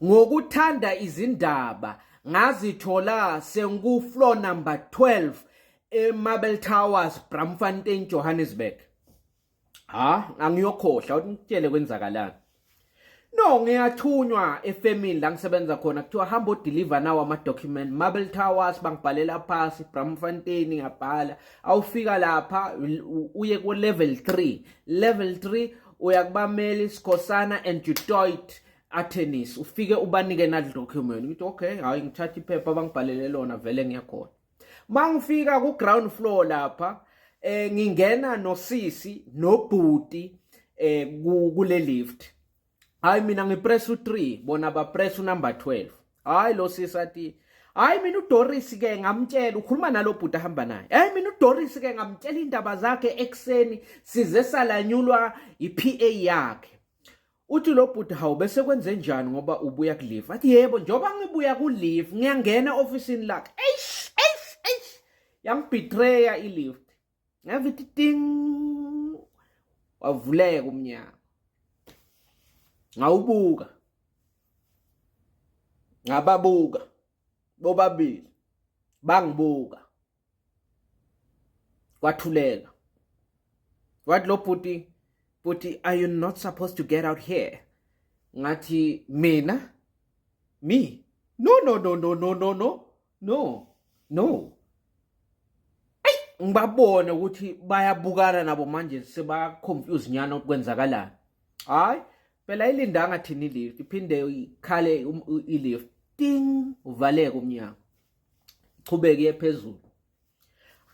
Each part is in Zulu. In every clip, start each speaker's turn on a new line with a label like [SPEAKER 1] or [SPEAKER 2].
[SPEAKER 1] Ngokuthanda izindaba ngazithola sengu floor number 12 eMarble Towers, Braamfontein, Johannesburg. Ha, angiyokhohlwa ukuthi ngitshele kwenzakalani. No, ngiyathunywa efemini la ngisebenza khona, kuthiwa hamba odeliver nawo ama-document Marble Towers. Bangibhalela phasi Braamfontein, ngiyabhala. Awufika lapha uye ku-level 3, level 3 uya kubameli Sikhosana and Du Toit Attorneys, ufike ubanike nali document. Ngithi okay, hayi, ngithatha iphepha abangibhalele lona, vele ngiyakhona. Mangifika ku ground floor lapha, ngingena nosisi nobhuti kule lift. Hayi, mina ngipress u3, bona bapress unumber 12. Hayi, lo sisi athi, "Hayi, mina uDoris ke ngamtshela." Ukhuluma nalo bhuti ahamba naye. "Hayi, mina uDoris ke ngamtshela indaba zakhe ekseni, size salanyulwa iPA yakhe." Uthi lo bhuti, "Hawu, bese kwenze njani ngoba ubuya ku leave?" Athi, "Yebo, njengoba ngibuya ku leave ngiyangena officeini lakhe." Eish, eish, eish, yangibetreya i-lift. Ngavithi ting, wavuleka umnyango, ngawubuka, ngababuka bobabili, bangibuka, kwathuleka. Wathi lo bhuti, "Bhuti, are you not supposed to get out here?" Ngathi mina, "Me? No, no, no, no, no, no, no, no, no." Ayi, ngibabone ukuthi bayabukana nabo manje, seba confuse nyana okwenzakalani. Hayi phela, ilindanga thina ilift iphinde ikhale ilift, ting, uvaleke umnyango, chubeke iye phezulu.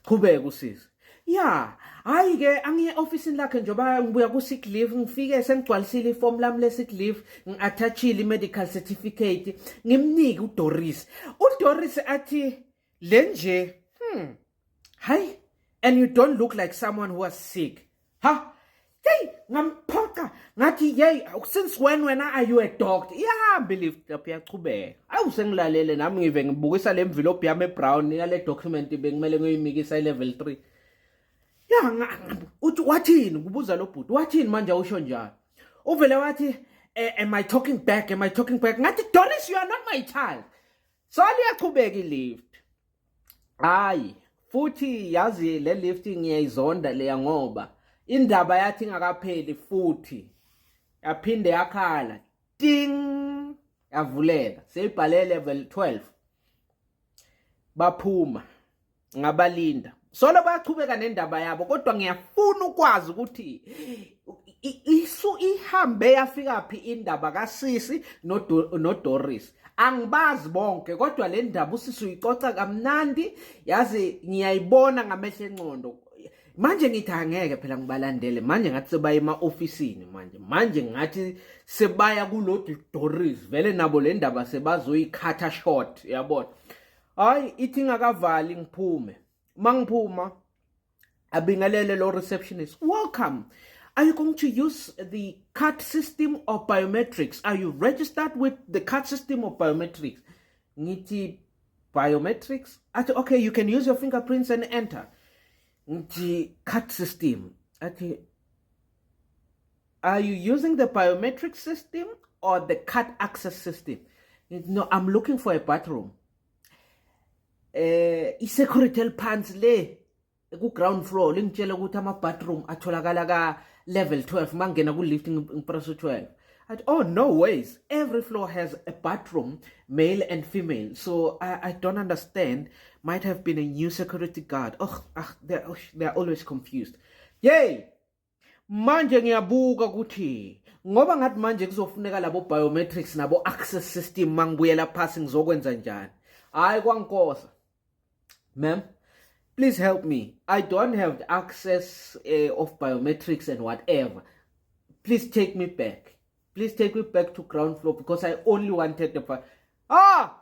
[SPEAKER 1] Qhubeka usisi, "Ya, hayi ke, angiye officeini lakhe njengoba ngibuya ku sick leave. Ngifike sengigcwalisile iform lami le sick leave, ngi-attachile i-medical certificate, ngimnike uDoris." UDoris athi le nje, hayi, and you don't look like someone who was sick." Ha, hey, ngamphoqa, ngathi, "Yey, since when wena are you a doctor?" Ihamba ilift lapho, iyachubeka. Awu, sengilalele nami, ngive ngibukisa le envelope yami ebrown yale document bekumele ngiyoyimikisa i-level 3 ya. Uthi, "Wathini?" Kubuza lo bhuti. "Wathini manje? Awusho njalo." Uvele wathi, "Am I talking back? Am I talking back?" Ngathi, "Doris, you are not my child." So liyachubeka ilift. Hayi futhi, yazi le lift ngiyayizonda leya, ngoba indaba yathi ingakapheli futhi yaphinde yakhala, ting, yavuleka, seyibhale level 12. Baphuma, ngabalinda, solo bayachubeka nendaba yabo, kodwa ngiyafuna ukwazi ukuthi isu ihambe yafika phi indaba kaSisi noDoris. Angibazi bonke, kodwa le ndaba usisi uyicoca kamnandi, yazi ngiyayibona ngamehlo engqondo. Manje ngithi angeke phela ngibalandele manje, ngathi sebaya ema-ofisini manje, manje ngathi sebaya kulo Doris vele, nabo le ndaba sebazoyicutha short, uyabona. Hayi, ithi ingakavali ngiphume. Mangiphuma abingelele lo receptionist, "Welcome. Are you going to use the card system or biometrics? Are you registered with the card system or biometrics?" Ngithi, "Biometrics." Athi, "Okay, you can use your fingerprints and enter." Ngithi, "Card system." Athi, "Are you using the biometric system or the card access system?" Ngithi, "No, I'm looking for a bathroom." I-security eliphansi le ku ground floor lingitshela ukuthi ama bathroom atholakala ka level 12. Mangena ku lift ngipress 12. Athi, "Oh, no ways. Every floor has a bathroom, male and female. So I don't understand. Might have been a new security guard." Oh, ah, they're always confused. Yay! Manje ngiyabuka ukuthi ngoba ngathi manje kuzofuneka labo biometrics nabo access system, mangibuyela phasi ngizokwenza njani? Hayi, kwankosa, "Ma'am, please help me. I don't have the access of biometrics and whatever. Please take me back. Please take me back to ground floor because I only wanted the." Ah.